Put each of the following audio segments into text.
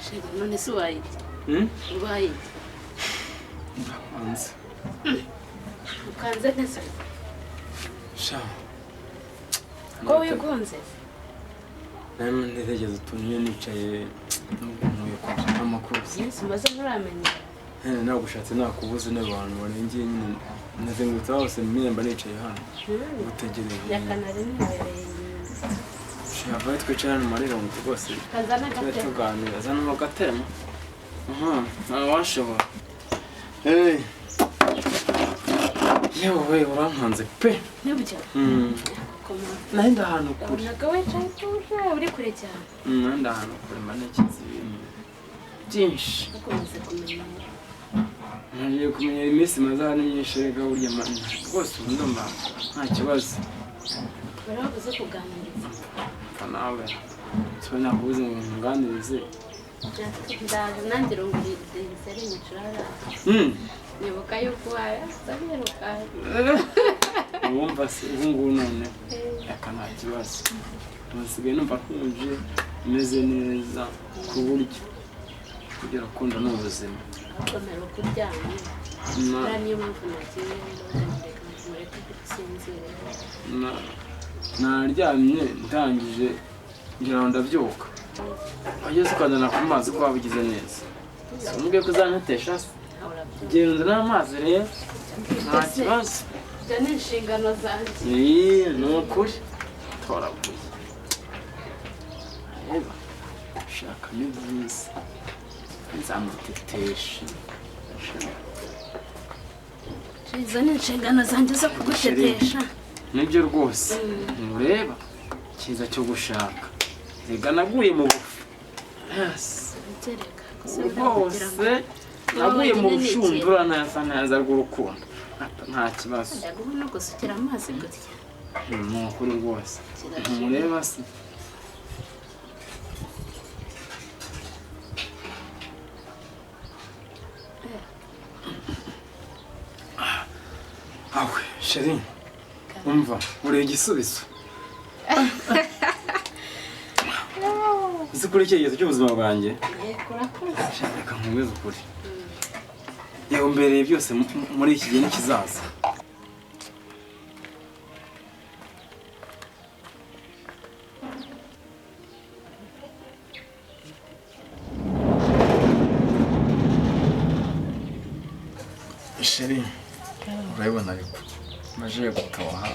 Sheri, none se ubaye iki? Ubaye iki? Ndakanze. Ukanze neza? Sha. Ko wigunze? Narimo ntekereza utuntu iyo nicaye ntuye kure amakuru. Yesu, maze nturamenya. Nagushatse nakubuze n'abantu barengeye nyine, nazengurutse hose mba nicaye hano gutegereje. Nyakanari nibereye. Shaka twicara hano marira ngo rwose Kazana tube agatebe. Tuganira, zana agatema. Aha ntawe washobora. Hey. Yewe, urankanze pe. Nibyo. Koma. Nari ndi ahantu kure. Wabonaga wicaye utuje, uri kure cyane. Nari ndi ahantu kure, mba ntekereza ibintu byinshi. Ukomeze kumenya. Ngiye kumenya iminsi maze hano myinshi rega burya mani rwose ubu ndumva nta kibazo. Barabuze kuganiriza. Mfa nawe siba nakubuze ngo nkunganirize. Ndaje nanjye rungurize rinyicura. Nibuka yuko wabiruka. Wumva se ubu ngubu none reka nta kibazo, nsigaye numva ntuje, meze neza ku buryo kugira ukunda ni ubuzima. Gukomera ukuryamye. Buriya niyo mpamvu nagiye ndabona mureke gusinzira. Naryamye ndangije ngira ngo ndabyuka, wageze ukazana ku mazi ko wabigize neza, umbwiye ko uzantetesha se? Genda n'amazi rero nta kibazo. Ibyo ni inshingano zanjye. Iyi ni ukuri toraguye, reba shaka ni byiza nzamutetesha. Izo ni inshingano zanjye zo kugutetesha. Nibyo rwose, ntureba cyiza cyo gushaka, rega naguye mu bufu. Yes. Kereka gusa kugira ngo Rwose naguye mu rushundura neza neza rw'urukundo, nta kibazo. Ndaguha no gusukira amazi gutya. Ni ukuri rwose, ntureba se? Awe chérie, umva uriye igisubizo uzi kuri icyerekezo cy'ubuzima bwanjye. Yego, urakoze. Reka nkomeze ukuri, yewe mbereye byose muri iki gihe n'ikizaza. Chérie, urabibona ariko maje gutoha,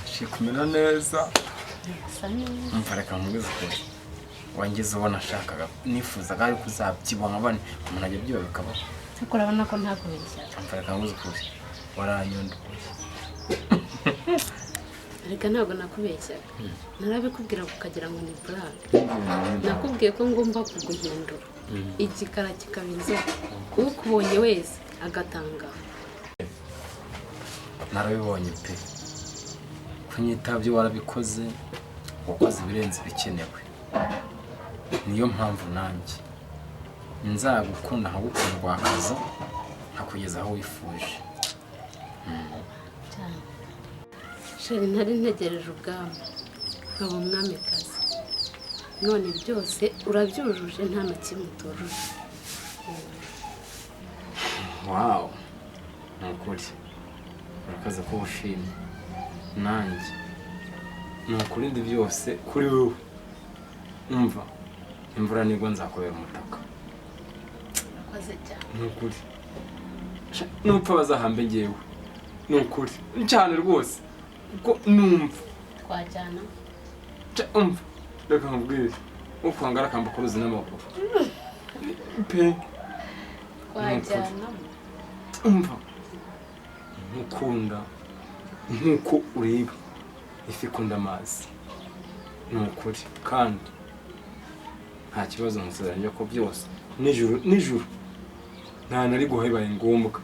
ngiye kumera neza. Asa neza. Umva reka nkubwize ukuri, wangize uwo nashakaga, nifuzaga ariko uzabyibuha nkabane umuntu ajya abyibuha bikabaho. Ariko urabona ko ntakubeshya. Umva reka nkubwize ukuri, waranyondoye. Ariko ntabwo nakubeshyaga, narabikubwira ukagira ngo ni burake. Nakubwiye ko ngomba kuguhindura igikara kikaba inzobe, ukubonye wese agatangara. Narabibonye pe, kunyitaba warabikoze, wakoze ibirenze ibikenewe. Niyo mpamvu nanjye nzagukunda nkagukundwakaza nkakugeza aho wifuje. Cyane chérie, nari ntegereje ubwami nkaba umwamikazi, none byose urabyujuje, nta na kimwe utujuje. Wow, ni ukuri urakoze ko ushimye, nanjye ni ukuri ndi byose kuri wowe. Umva imvura nigwa nzakubera umutaka. Urakoze cyane. Ni ukuri nupfa bazahambe ngewe, ni ukuri cyane rwose kuko numva Twajyana. Umva reka nkubwire, ukwanga arakamba ku ruzi n'amaguru pe. Twajyana. Umva nkukunda nk'uko ureba ifi ikunda amazi, ni ukuri kandi nta kibazo, nkusezeranya ko byose nijoro nijoro nta nari guha bibaye ngombwa.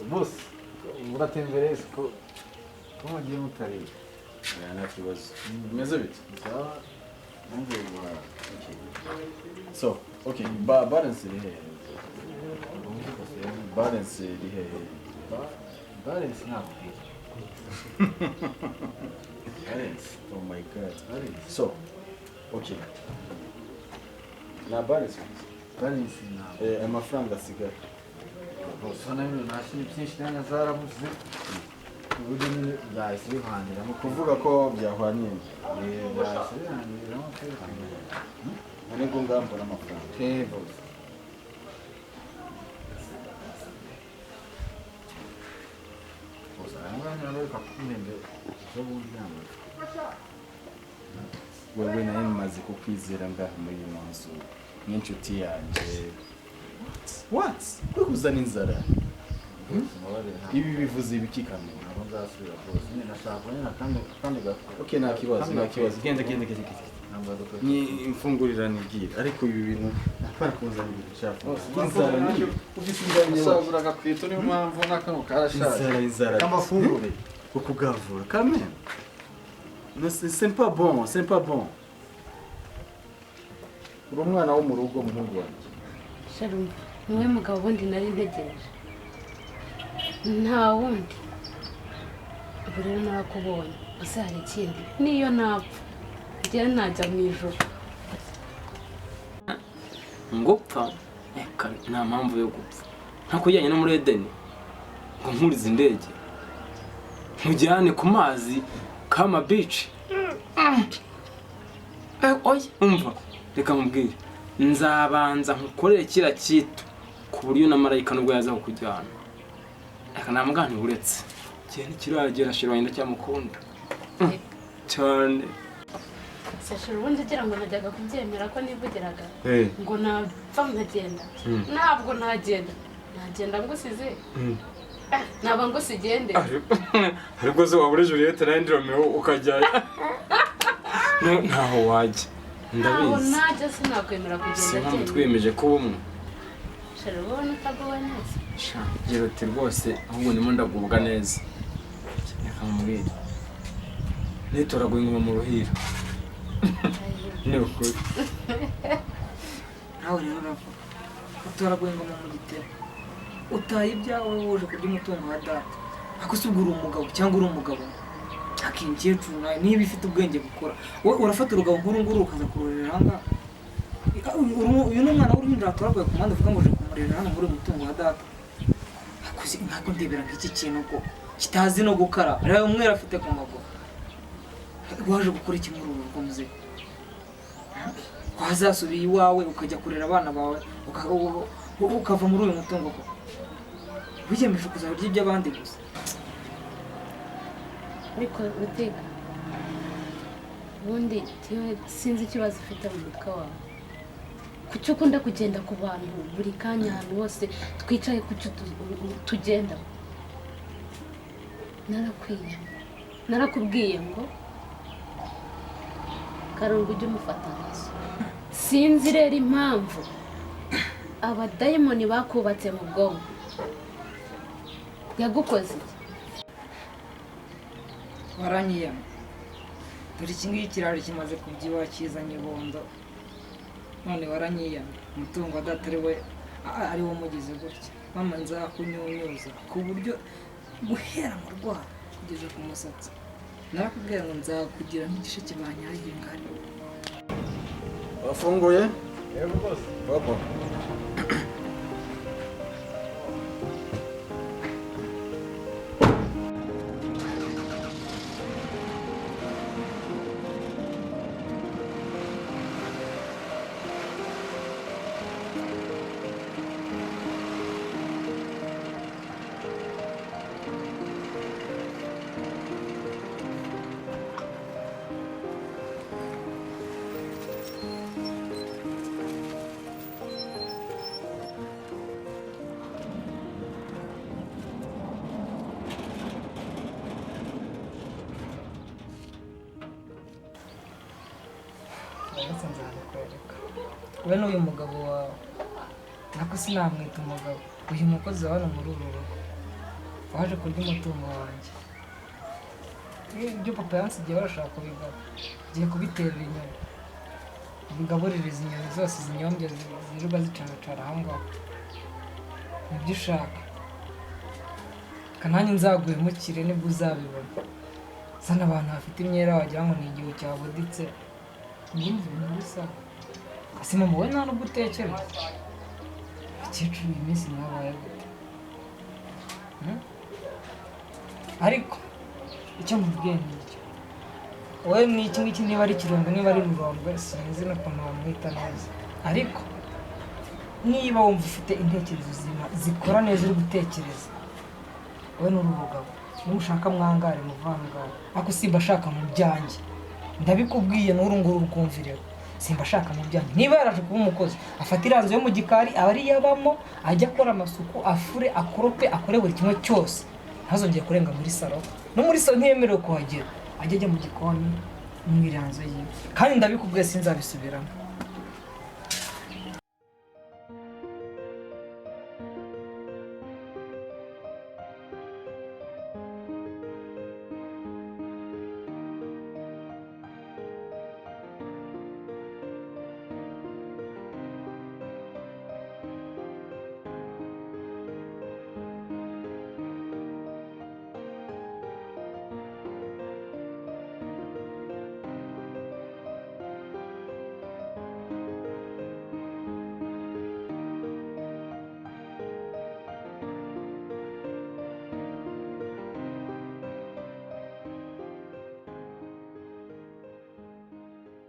Bose muratembereye ko mugiye mutariye? Oya, nta kibazo. Bimeze bite? Sawa, numvuye guhaha. So, okay, balance iri hehe? Balance iri hehe? Balance ntabwo iri. Balance, oh my God. So, okay. Na balance. Balance ntabwo. Amafaranga asigaye. Bose hano nta byinshi nanya zarabuze. Uburyo nyine byahise bihaniramo. Kuvuga ko byahwaniye. Byahise bihaniramo pe. None ngo ngambura amafaranga. Bose. Bose aya ngaya nararuka kumpembe zo bundi ntabwo. Wewe nawe maze kukwizera ngaha muri ino nzu n'inshuti yanjye. What? Uri kuzana inzara? Ibi bivuze ibiki kamwe? Ntabwo nzasubira rwose. Nyine nashaka nyine akandi gato. Okay, nta kibazo, nta kibazo. Genda genda genda. Ni imfungurira nigira. Ariko ibi bintu napara kuzana ibintu cyafu. Inzara ni ufise inzara nyine. Usagura gakwito niyo mpamvu n'akano karashaje. Inzara inzara. Kamafungure. Ukugavura quand même. Non, c'est pas bon, c'est pas bon. Uri umwana wo mu rugo muhungu wanjye. Sharon, niwe mugabo bundi nari ntegereje. Nta wundi. Ubu rero narakubonye. Ese hari ikindi? Niyo napfa. Njye najya mu ijoro. Ngupfa? Eka nta mpamvu yo gupfa. Nta kujyanye no muri Edeni. Ngo nkurize indege. Nkujyane ku mazi kama beach. Oya, umva. Reka nkubwire. Nzabanza nkukorere kira kitu ku buryo na marayika nubwo yaza kukujyana. Aka namugana uretse. Kiye ntikiragera shira wenda cyamukunda. Cyane. Sashira ubundi ugira ngo najyaga kubyemera ko nivugiraga. Ngo napfa nkagenda. Ntabwo nagenda. Nagenda ngusize. Naba ngusigende. Ariko se wabure Juliette na Romeo ukajyayo. Ntaho wajya. Ndabizi. Ntabwo najya sinakwemera kugenda. Si mpamvu twiyemeje kuba umwe. Shira ubona utaguwe neza. Sha, gira uti rwose ahubwo ndimo ndagubwa neza. Reka nkubwire. Nitoraguye ingoma mu ruhira. Ni ukuri. Nawe rero uravuga. Utoraguye ingoma mu gitebo. Utaye ibyawe wuje kurya umutungo wa data. Ariko se ubwo uri umugabo cyangwa uri umugabo? Akimukecuru nawe niba ifite ubwenge gukora. Wowe urafata urugabo nkuru nguru ukaza kurorera aha ngaha. Uyu ni umwana w'uruhinja watoraguye ku muhanda uvuga ngo uje kumurerera hano muri uyu mutungo wa data. Ntabwo ndebera nk'iki kintu ko kitazi no gukaraba. Reba umwera afite ku maguru. Waje gukora iki muri uru rugo muzehe? Wazasubiye iwawe ukajya kurera abana bawe ukava muri uyu mutungo ko wiyemeje kuzarya iby'abandi gusa. Ariko Rutega, ubundi sinzi ikibazo ufite mu mutwe wawe. Kuki ukunda kugenda ku bantu buri kanya ahantu hose twicaye kuki tugenda? Narakwiye. Narakubwiye ngo Karungu ujye umufata neza. Sinzi rero impamvu abadayimoni bakubatse mu bwonko. Yagukoze iki? Waranyiyama. Dore iki ngiki kiraro kimaze kubyibuha kizanye ibondo. None waranyiyama. Umutungo wa data ari wo mugize gutya. Mama nzakunyunyuza ku buryo guhera mu rwara kugeza ku musatsi. Narakubwira ngo nzakugira nk'igisheke banyagiye ngari. Wafunguye? Yego rwose. Papa. We n'uyu mugabo wawe nako sinamwita umugabo, uyu mukozi wa hano muri uru rugo waje kurya umutungo wanjye. Ibyo papa yansigiye barashaka kubigaba, ngiye kubiterera inyoni. Ubigaburire izi nyoni zose zinyombye zirirwa zicaracara aho ngaho. Nibyo ushaka. Kananjye nzaguhemukire nibwo uzabibona. Zana abantu bafite imyera wagira ngo ni igihu cyabuditse. Ndumva ibintu bisa. Ese mama wowe nta nubwo utekereza? Abakecuru iyi minsi mwabaye gute? Hmm? Ariko icyo mubwiye ni icyo. Wowe ni iki ngiki niba ari ikirombe niba ari rurombe sinzi n'ukuntu wamwita neza. Ariko niba wumva ufite intekerezo zima zikora neza uri gutekereza, wowe ni urubugabo. Nushaka mwangare muvangare. Ariko simba ashaka mu byanjye. Ndabikubwiye n'uru nguru rwumvireho. Simba ashaka mu byanjye. Niba yaraje kuba umukozi, afata iranzu yo mu gikari aba ari yabamo, ajya akora amasuku, afure, akorope, akore buri kimwe cyose. Ntazongere kurenga muri salo. No muri salo ntiyemerewe kuhagera. Ajya ajya mu gikoni mu iranzu yiwe. Kandi ndabikubwiye sinzabisubiramo.